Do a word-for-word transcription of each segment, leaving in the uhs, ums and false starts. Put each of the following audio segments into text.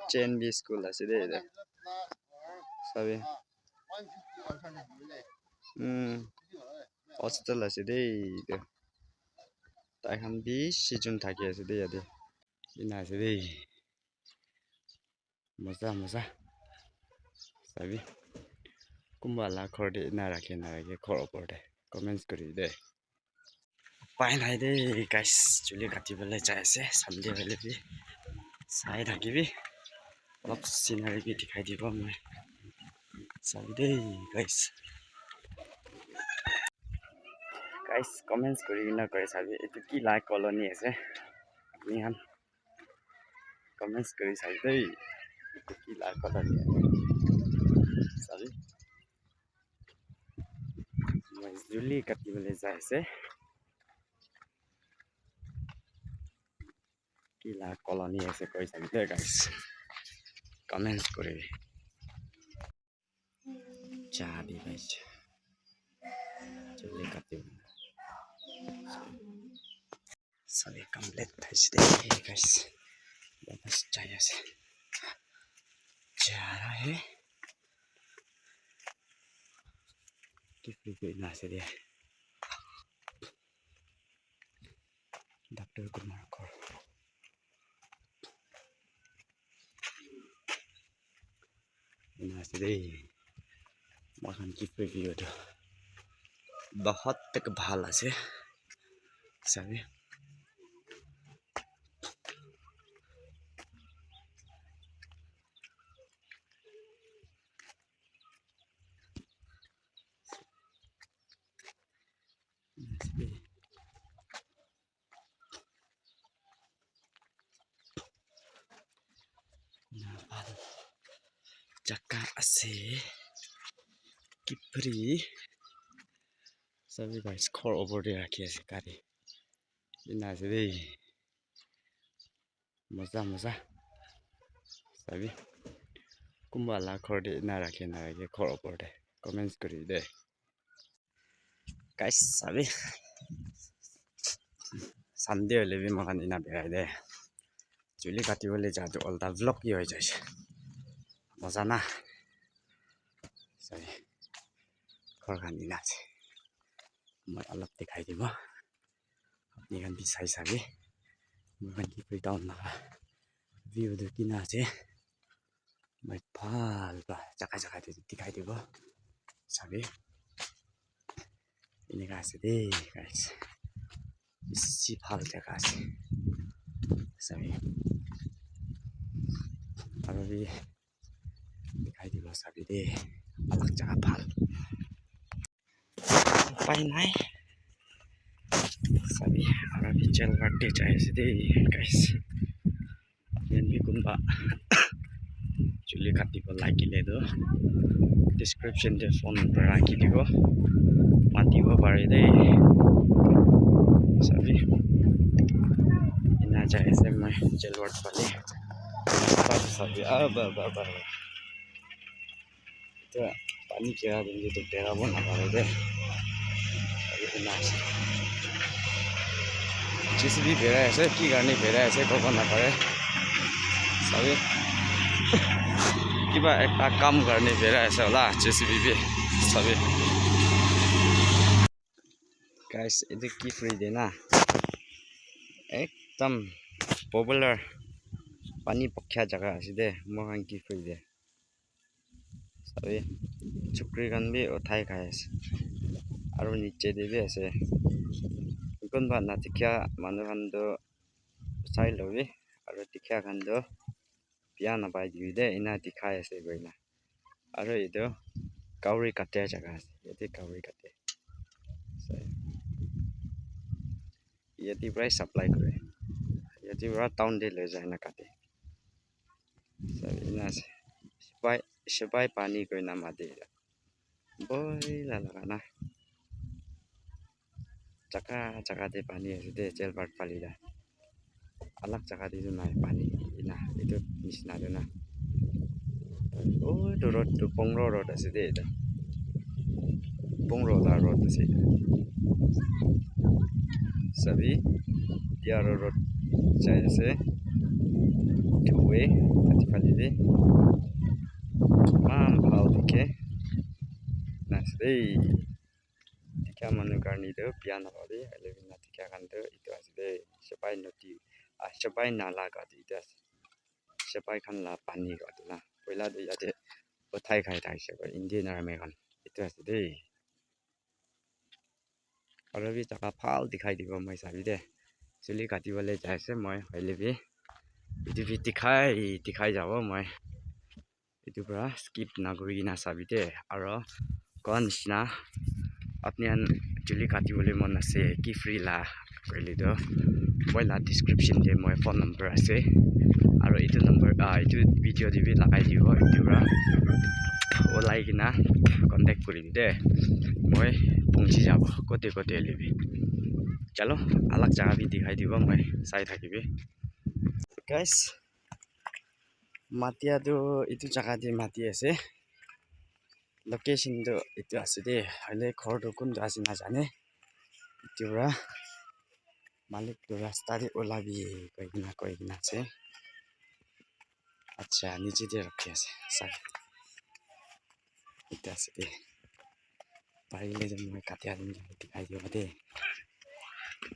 Chen B school ase de etu. Sabi. Hmm. Hostel ase de etu. Tai khan bishi jun thaki ase de yate. Ena ase de. Moza, moza. Sabi. Kunba la ghor de ena rakhe na rakhe ghor opor de. Comments kuri de. Upai nai de, guys. Chuli kati bole jai ase. Sunday hoile bi. Sai thaki bi. Olop scenery bi dikhai dibo moi. Sabi de, guys. Guys, comments kuri kena koi sabi. Etu ki la colony ase? Apni khan comments kuri sabi de. Etu ki la colony ase? Sabi. Moi juli kati bole jai ase. Ki la colony ase koi sabi de guys. Comments kuri. Cha bi guys. Juli kati. Sabi complete thaise de guys. Wapas jai ase. Ja raha hai. Ki koi koi na ase de. Doctor Kumar Kaur. Ena ase de. Moi khan ki preview tu. Bahut tak bhal ase. Sabi. Jaga ase. Kipri. Sabi guys, ghor opor te rakhi ase gari. Ena ase de. Moza, moza. Sabi. Kunba la ghor te ena rakhe na rakhe ghor opor te. Comments kuri de. Guys, sabi. Sunday hoile bi moi khan ena berai de. Chuli kati bole ja tu olta vlog hi hoi jai ase. Moza na. Sabi. Ghor khan ena ase. Moi olop dikhai dibo. Apni khan bi sai sabi. Moi khan ki koi town laga view tu kina ase. Moi bhal pra jaga jaga te dikhai dibo. Sabi. Enika ase de, guys. Bishi bhal jaga ase. Sabi. Aru bi dikhai dibo sabi de. Alak jaga bhal. Upai nai. Sabi, aru bi jail ward te jai ase de, guys. Apni khan bi kunba chuli kati bo lagile tu description te phone number rakhi dibo, mati bo pare de. Sabi, ena jai ase moi jail ward phale. Sabi, ah, ba, ba, ba, ba. Etu pani gira tu bera bo napare de. Aru ena ase. J C B berai ase, ki karne berai ase, kobo napare. Sabi. Kiba ekta kam karne berai ase hola, J C B bi. Sabi. Guys, etu Kiphire te na. Ekdam popular pani bukya jaga ase de, moi khan Kiphire te. Sabi, chukri khan bi uthai khai ase. Aru niche te bi ase. Kunba nadikha manu khan toh sai lobi. Aru dikha khan toh biya napai dibi de, ena dikhai ase koina. Aru etu kauri katia jaga ase. Yate kauri kate. Yate para supply kore. Yate para town te loi jai na kate. Sabi na ase. Sipai, sipai pani koina mati. Boila laga na. Jaga jaga te pani ase de, jail ward phale de. Alag jaga te tu nai pani ena, etu nisna tu na. Oh, etu road tu Pongro road ase de etu. Pongro la road ase etu. Sabi, Tiaro road jai ase. two way, tati phale de. Eman bhal dikhe. Nice de. Dikha manu karne tu bia nahobo de, hoile bi nadikha khan tu etu ase de. Sepai nodi, ah, Sepai nala kati etu ase. Sepai khan la pani kati la. Poila tu yate uthai khai thakishe koile, Indian Army khan. Etu ase de. Aru bi jaga bhal dikhai dibo moi sabi de. Chuli kati bole jai ase moi, hoile bi etu bi dikhai, dikhai jabo moi. Etu para skip na kuri kena sabi de. Aro koa nishina apni khan chuli kati bole mon ase, Kiphire la koile toh, moi la description te moi phone number ase, aro etu number, ah, etu video te bi lagai dibo, etu para olai kena contact kuribi de, moi pongchi jabo kote kote hoile bi. Chalo, alag jaga bi dikhai dibo, moi sai thakibi. Guys, matia tu etu jaga te mati ase. Location tu etu ase de. Hoile ghor tu kuntu ase najane. Etu para malik tu rasta te olabi koi kena, koi kena ase. Acha, niche te rakhi ase. Sa. Etu ase de. Parile je moi katia din dikhai dibo de.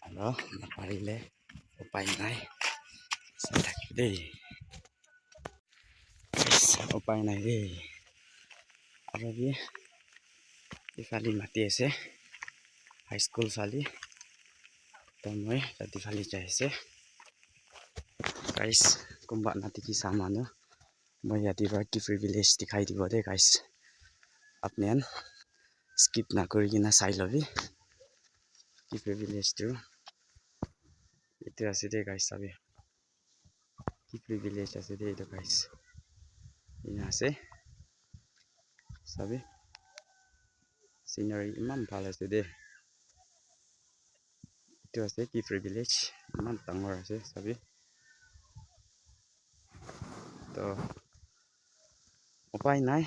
Aro naparile upai nai. Sai thaki de. Upai nai de. Aro bi ifale mati ase. High school phale. To moi tati phale jai ase. Guys, kunba nadikhi sa manu. Moi yate para Kiphire village dikhai dibo de guys. Apni khan skip na kuri kena sai lobi. Kiphire village tu etu ase de guys, sabi. Kiphire village ase de etu guys. Ena ase. Sabi. Scenery eman bhal ase de. Etu ase Kiphire village. Eman dangor ase sabi. To upai nai.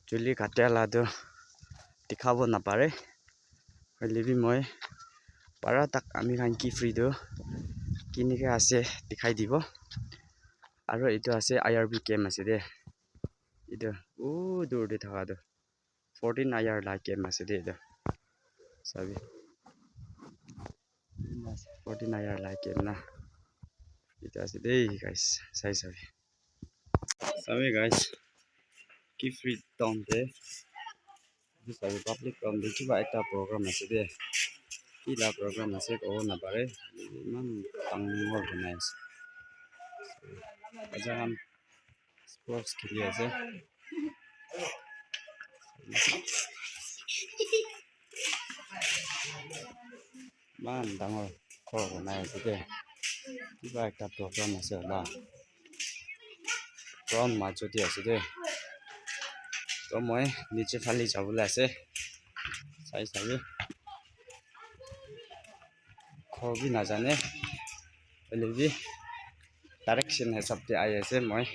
Chuli katia la tu dikhabo napare. Hoile bi moi para tak ami khan Kiphire tu kinike ase dikhai dibo. Aro etu ase I R B camp ase de. Etu, uh, dur te thaka tu. Fourteen I R la camp ase de etu. Sabi. Fourteen I R la camp na. Etu ase de guys. Sai sabi. Sabi guys. Kiphire town te. Etu sabi public town te kiba ekta program ase de. Ki la program ase kobo napare. Eman dangor banai ase. Bacha khan sports kheli ase. Eman dangor ghor banai ase de. Kiba ekta program ase hola. Ground majo te ase de. To moi niche phale jabole ase. Sai sabi. Ghor bi najane. Hoile bi direction hisab te ahi ase moi.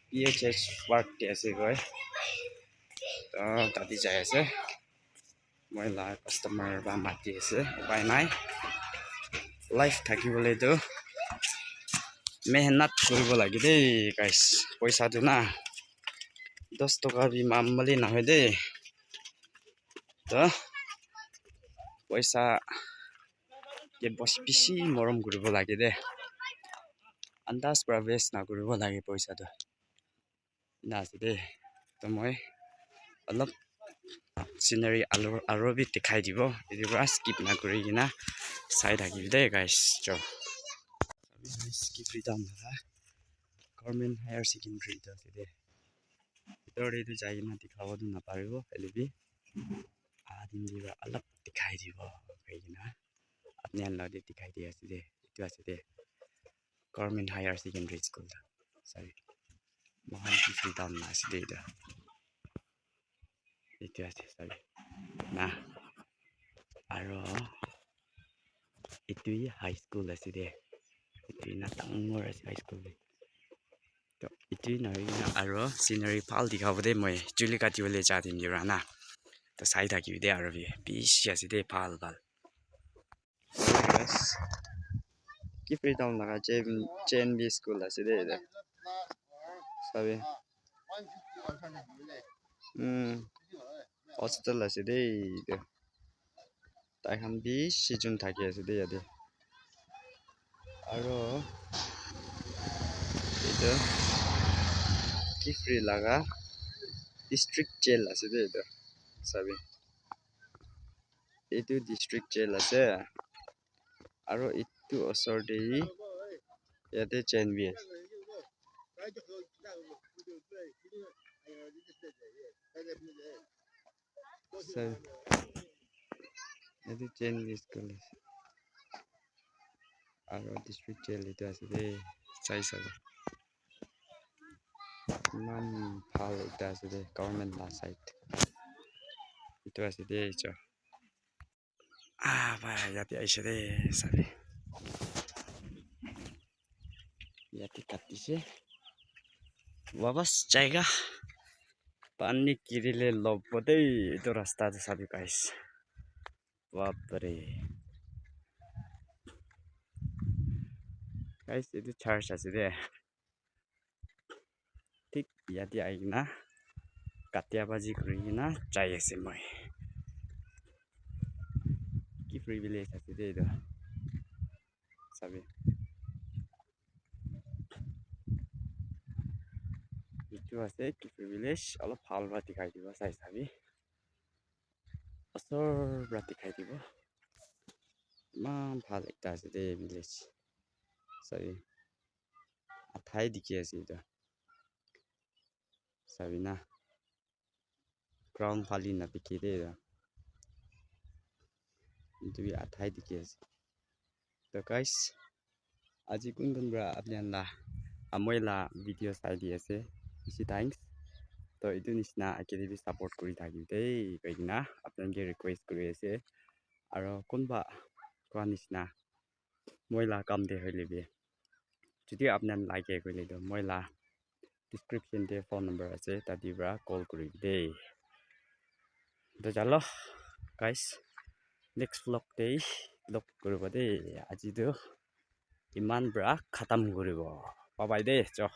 P H H park te ase koi. To tate jai ase. Moi la customer para mati ase. Upai nai. Life thaki bole tu mehnat kuri bo lage de guys. Poisa tu na dos toka bi mamuli nahoi de. To poisa ke bas bishi morom kuri bo lage de. Andas para waste na kuri bo lage poisa tu. Ena ase de. To moi olop scenery aro, aro bi dikhai dibo. Etu para skip na kuri kena sai thakibi de guys. Cho. Skip ri dam la. Government Higher Secondary tu ase de. Bitor te tu jai kena dikhabo tu naparibo. Hoile bi ah din te para olop dikhai dibo. Koi kena apni khan la te dikhai di ase de. Etu ase de. Government Higher Secondary School tu. Sorry. Mohan Kiphire town la ase de etu. Etu ase sabi na. Aro etu hi high school ase de. Etu ena dangor ase high school de. To etu nahoi kena aro scenery bhal dikhabo de moi chuli kati bole ja time te para na. To sai thakibi de aro bi bishi ase de bhal bhal. Guys, Kiphire town laga J N V school ase de etu. Sabi. Hmm. Hostel ase de etu. Tai khan bishi jun thaki ase de yate. Aro etu Kiphire laga district jail ase de etu. Sabi. Etu district jail ase. Aro etu osor te hi yate J N V ase. So, etu J N V school ase. Aro district jail etu ase de, sai sabo. Eman bhal ekta ase de, government la side. Etu ase de, etu. Ah, bhai, yate aishe de, sabi. Yate katishe. Wapas jayega. Pani girile lobo de, etu rasta de sabi, guys. Bapre. Guys, etu church ase de. Thik yate ahi kena katia baji kuri kena jai ase moi. Kiphire village ase de etu. Sabi. Etu ase Kiphire village. Olop bhal para dikhai dibo sai sabi. Osor para dikhai dibo. Eman bhal ekta ase de village. Sabi. Athai dikhi ase etu. Sabi na. Ground phali na dikhi de etu. Etu bi athai dikhi ase. To guys, aji kun kun para apni khan la, ah, moi la video sai di ase. Bishi thanks. To etu nishina age te bi support kuri thaki de koi kena apni khan ke request kuri ase. Aro kunba koa nishina moi la kam te hoile bi, jodi apni khan lage koile toh moi la description te phone number ase, tate para call kuribi de. To chalo, guys, next vlog te vlog kuribo de. Aji toh iman para khatam kuribo. Bye bye de, cho.